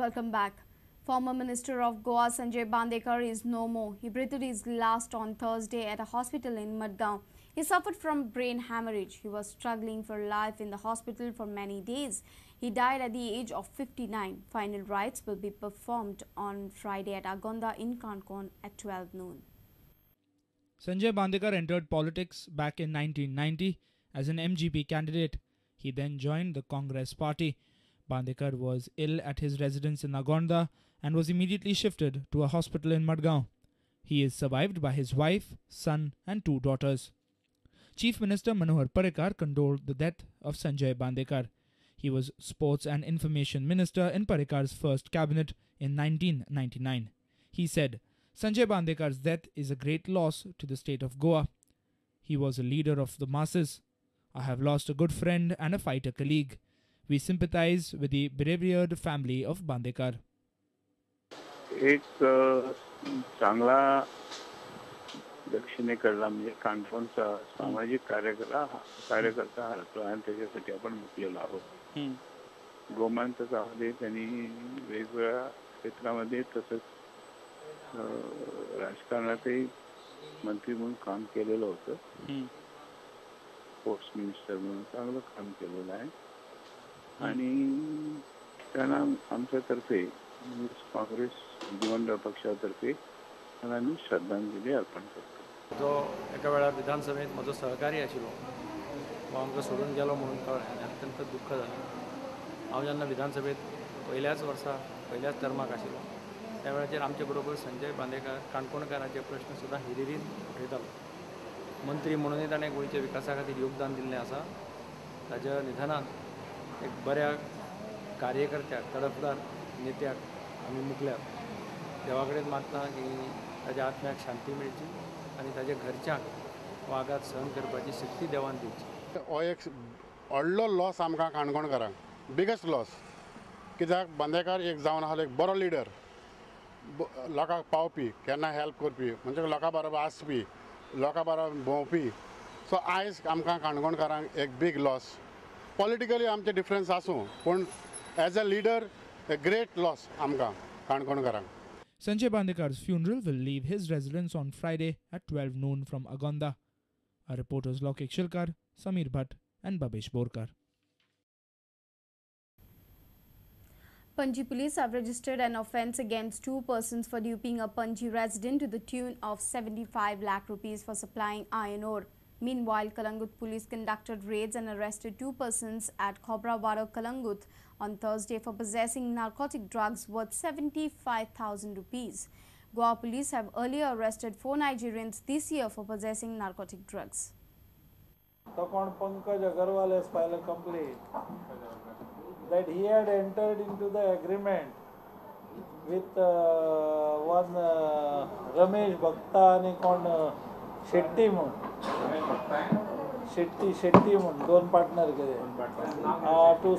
Welcome back. Former Minister of Goa Sanjay Bandekar is no more. He breathed his last on Thursday at a hospital in Madgaon. He suffered from brain hemorrhage. He was struggling for life in the hospital for many days. He died at the age of 59. Final rites will be performed on Friday at Agonda in Canacona at 12 noon. Sanjay Bandekar entered politics back in 1990 as an MGP candidate. He then joined the Congress party. Bandekar was ill at his residence in Agonda and was immediately shifted to a hospital in Madgaon. He is survived by his wife, son and two daughters. Chief Minister Manohar Parrikar condoled the death of Sanjay Bandekar. He was Sports and Information Minister in Parrikar's first cabinet in 1999. He said, Sanjay Bandekar's death is a great loss to the state of Goa. He was a leader of the masses. I have lost a good friend and a fighter colleague. We sympathize with the bereaved family of Bandekar. एक चांगला दक्षिणेकडला म्हणजे काणकोणचा सामाजिक कार्यकर्ता हरपला आणि त्याच्यासाठी आपण मुकलेलो आहोत. गोमांतकामध्ये त्यांनी वेगवेगळ्या क्षेत्रामध्ये तसंच राजकारणातही मंत्री म्हणून काम केलेलं होतं. स्पोर्ट्स मिनिस्टर म्हणून चांगलं काम केलेलं आहे आणि त्यांना आमच्यातर्फे काँग्रेस विधिमंडळ पक्षातर्फे त्यांना मी श्रद्धांजली अर्पण करतो. जो एका वेळार विधानसभेत म्हजो सहकारी आशिल्लो तो आमकां सोडून गेलो म्हणून कळ्ळें आनी अत्यंत दुख्ख जालें. हांव जेन्ना विधानसभेत पयल्याच वर्सा पयल्याच टर्माक आशिल्लो त्या वेळाचेर आमचे बरोबर संजय बांदेकर काणकोणकाराचे प्रश्न सुद्दां हिरिरीन उठयतालो. मंत्री म्हणूनय ताणें गोंयच्या विकासा खातीर योगदान दिल्लें आसा. ताच्या निधनान एक बऱ्या कार्यकर्त्याक, तडफदार नेत्याक आमी मुकल्यात. देवा कडेन मागता की ताज्या आत्म्याक शांती मेळची आनी ताज्या घरच्यांक वागात सहन करपाची शक्ती देवान दिवची. हो एक व्हडलो लॉस आमकां काणकोणकारांक, बिगेस्ट लॉस. कित्याक बांदेकार एक जावन आसलो एक बरो लिडर, लोकांक पावपी, केन्ना हेल्प करपी, म्हणजे लोकां बरोबर आसपी, लोकां बरोबर भोंवपी. सो आयज आमकां काणकोणकारांक एक बीग लॉस. पॉलिटिकली आमचे डिफरन्स आसूं, पूण as a leader a great loss आमकां काणकोणकारांक. Sanjay Bandekar's funeral will leave his residence on Friday at 12 noon from Agonda. Our reporters Lokik Shilkar, Samir Bhatt and Babesh Borkar. Panji police have registered an offence against two persons for duping a Panji resident to the tune of 75 lakh rupees for supplying iron ore. Meanwhile, Calangute police conducted raids and arrested two persons at Khobrawado, Calangute on Thursday for possessing narcotic drugs worth 75,000 rupees. Goa police have earlier arrested 4 Nigerians this year for possessing narcotic drugs. Pankaj Agarwal has filed a complaint that he had entered into the agreement with one Ramesh Bhakta and kon Shetty म्हूण, शेट्टी म्हूण दोन partner कितें two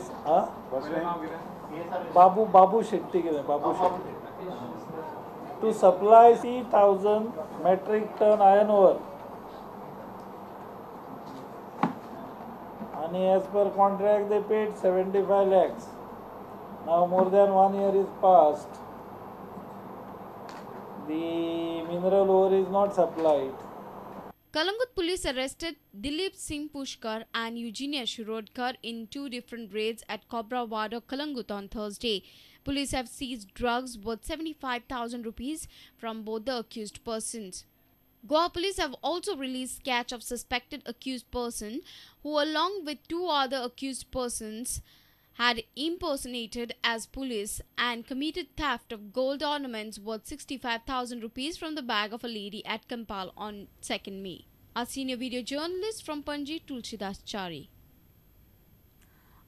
बाबू बाबू शेट्टी कितें Babu Shetty to supply 3,000 metric ton iron ore आनी as per contract they paid 75 lakhs. Now more than 1 year is past, the mineral ore is not supplied. Calangute police arrested Dilip Singh Pushkar and Eugenia Shirodkar in 2 different raids at Khobrawado, Calangute on Thursday. Police have seized drugs worth 75,000 rupees from both the accused persons. Goa police have also released sketch of suspected accused person who, along with 2 other accused persons, had impersonated as police and committed theft of gold ornaments worth 65,000 rupees from the bag of a lady at Kampal on 2nd May. Our senior video journalist from Panji, Tulsidas Chari.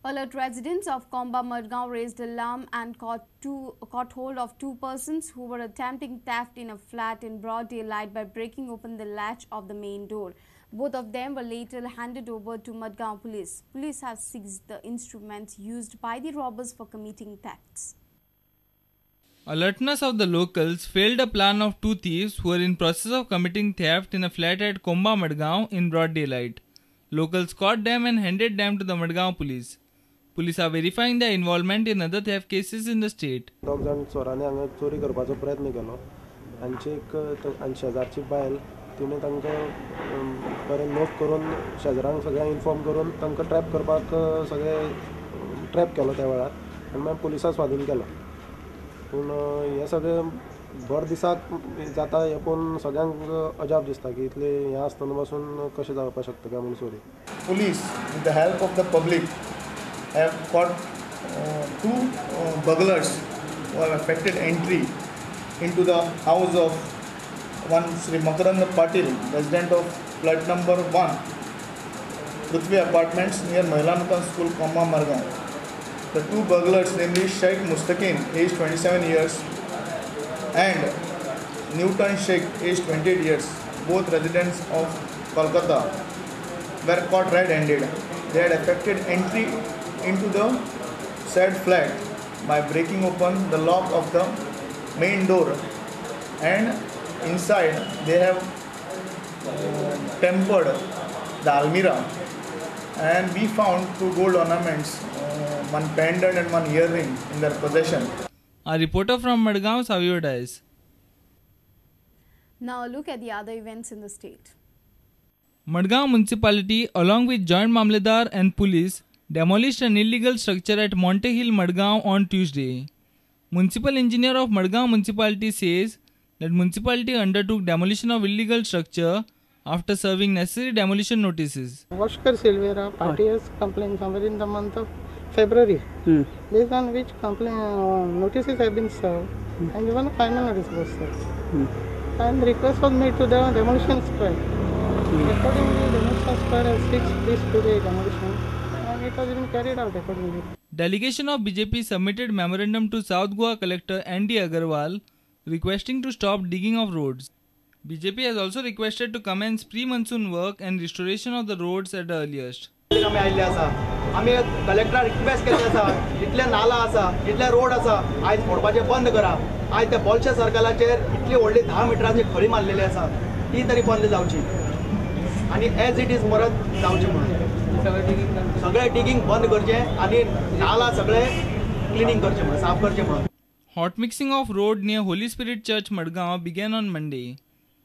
Alert residents of Komba Madgaon raised alarm and caught hold of 2 persons who were attempting theft in a flat in broad daylight by breaking open the latch of the main door. Both of them were later handed over to Madgaon police. Police have seized the instruments used by the robbers for committing thefts. Alertness of the locals failed a plan of 2 thieves who were in process of committing theft in a flat at Komba Madgaon in broad daylight. Locals caught them and handed them to the Madgaon police. Police are verifying their involvement in other theft cases in the state. दोग जाण चोरांनी हांगा चोरी करपाचो प्रयत्न केलो. हांची एक शेजारची बायल तिणें तांकां बरें नोक करून शेजरांक सगळ्यांक इन्फॉर्म करून तांकां ट्रॅप करपाक सगळे ट्रॅप केलो त्या वेळार आनी मागीर पुलिसां स्वाधीन केलो. पूण हें सगळें भर दिसाक जाता हें पळोवन सगळ्यांक अजाप दिसता की इतलें हें आसतना पासून कशें जावपाक शकता काय म्हूण चोरी. Police with the help of the public have caught two burglars who have effected entry into the house of one Sri Makarand Patil, resident of flat number 1, Prithvi Apartments near Mahila Nutan School, Comma, Margao. The two burglars, namely Sheikh Mustaqim, aged 27 years, and Newton Sheikh, aged 28 years, both residents of Kolkata, were caught red-handed. They had effected entry into the said flat by breaking open the lock of the main door, and inside they have tempered the almirah, and we found two gold ornaments, one pendant and one earring in their possession. A reporter from Madgaon, Savio Dias. Now look at the other events in the state. Madgaon Municipality, along with Joint Mamledar and police, demolished an illegal structure at Monte Hill, Madgaon on Tuesday. Municipal engineer of Madgaon Municipality says that municipality undertook demolition of illegal structure after serving necessary demolition notices. Oscar Silveira party has complained somewhere in the month of February, based on which complaint notices have been served, and even a final notice was served. And request was made to the demolition squad. Accordingly, demolition squad has fixed this to the demolition, and it has been carried out accordingly. Delegation of BJP submitted memorandum to South Goa Collector N.D. Agarwal requesting to stop digging of roads. BJP has also requested to commence pre-monsoon work and restoration of the roads at the earliest. आमी आयिल्ले आसा, आमी कलेक्टराक request केल्ले आसा, जितले नाला आसा, जितले रोड आसा आयज फोडपाचें बंद करा. आयज त्या बोलशे सर्कलाचेर इतली व्हडली 10 मिटरांची खळी मारलेली आसा, ती तरी बंद जावची आनी एज it is परत जावची म्हणून सगळें डिगींग बंद करचें आनी नाला सगळे क्लिनींग करचें म्हणून, साफ करचें म्हणून. Hot mixing of road near Holy Spirit Church, Madgaon began on Monday.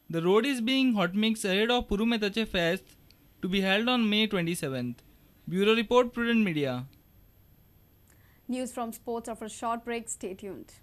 The road is being hot mixed ahead of Purumetache Fest to be held on May 27th. Bureau Report, Prudent Media. News from sports after a short break. Stay tuned.